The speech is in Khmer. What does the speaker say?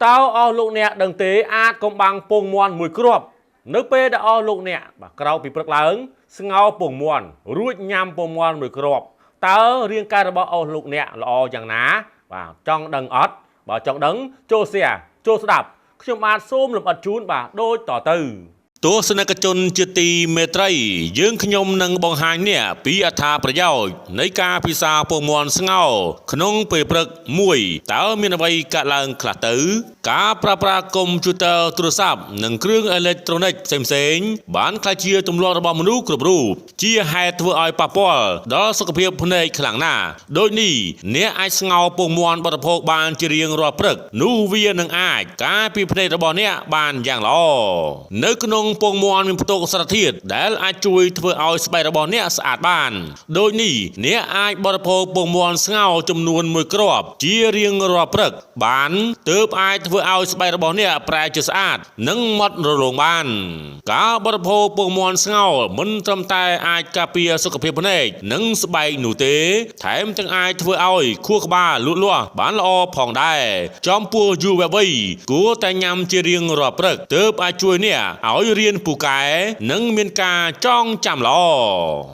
តើអស់លោកអ្នកដឹងទេអាចកំបាំងពងមាន់មួយគ្រាប់នៅពេលដែលអស់លោកអ្នកបាទក្រោកពីព្រឹកឡើង ស្ងោរពងមាន់រួចញ៉ាំពងមាន់មួយគ្រាប់តើរាងកាយរបស់អស់លោកអ្នកល្អយ៉ាងណា បាទចង់ដឹងអត់បើចង់ដឹងចូល share ចូលស្ដាប់ខ្ញុំបាទសូមលម្អិតជូនបាទដូចតទៅ ទស្សនិកជនជាទីមេត្រី យើងខ្ញុំនឹងបង្ហាញអ្នកពីអត្ថប្រយោជន៍នៃការពិសាពងមាន់ស្ងោរក្នុងពេលព្រឹកមួយតើមានអ្វីកើតឡើងខ្លះទៅ ការប្រើប្រាស់កុំព្យូទ័រទូរស័ព្ទនិងគ្រឿងអេឡិចត្រូនិកផ្សេងៗបានក្លាយជាទម្លាប់របស់មនុស្សគ្រប់រូបជាហេតុធ្វើឲ្យប៉ះពាល់ដល់សុខភាពភ្នែកខ្លាំងណាស់ដូចនេះអ្នកអាចស្ងោរពងមាន់បរិភោគបានជារៀងរាល់ព្រឹកនោះវានឹងអាចការពារភ្នែករបស់អ្នកបានយ៉ាងល្អនៅក្នុងពងមាន់មានផ្ទុកសារធាតុដែលអាចជួយធ្វើឲ្យស្បែករបស់អ្នកស្អាតបានដូចនេះអ្នកអាចបរិភោគពងមាន់ស្ងោរចំនួនមួយគ្រាប់ជារៀងរាល់ព្រឹកបានទើបអាចធ្វើឲ្យស្បែករបស់អ្នកប្រែជាស្អាតនិងម៉ត់រលោងបាន ការបរិភោគពងមាន់ស្ងោរមិនត្រឹមតែអាចការពារសុខភាពភ្នែកនិងស្បែកនោះទេ ថែមទាំងអាចធ្វើឲ្យខួរក្បាលលូតលាស់បានល្អផងដែរចំពោះយុវវ័យគួរតែញ៉ាំជារៀងរាល់ព្រឹកទើបអាចជួយអ្នកឲ្យរៀនពូកែនិងមានការចងចាំល្អ។